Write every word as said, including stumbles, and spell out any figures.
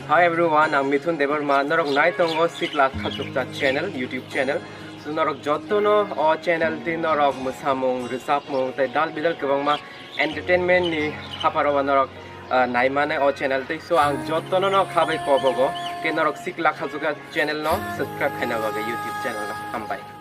Hi everyone, ang Mithun Debbarma, norok nai tongo Sikla Khachukcha channel, YouTube channel. So norok jotono o channel twi norok mwsamung, rwchapmung tei dal bidal kwbangma entertainment ni haparo norok, ah, nai mane o channel twi. So ang jotono no khabai kobogo ke norok Sikla Khachukcha channel no subscribe khaina bagwi YouTube channel no. Hambai.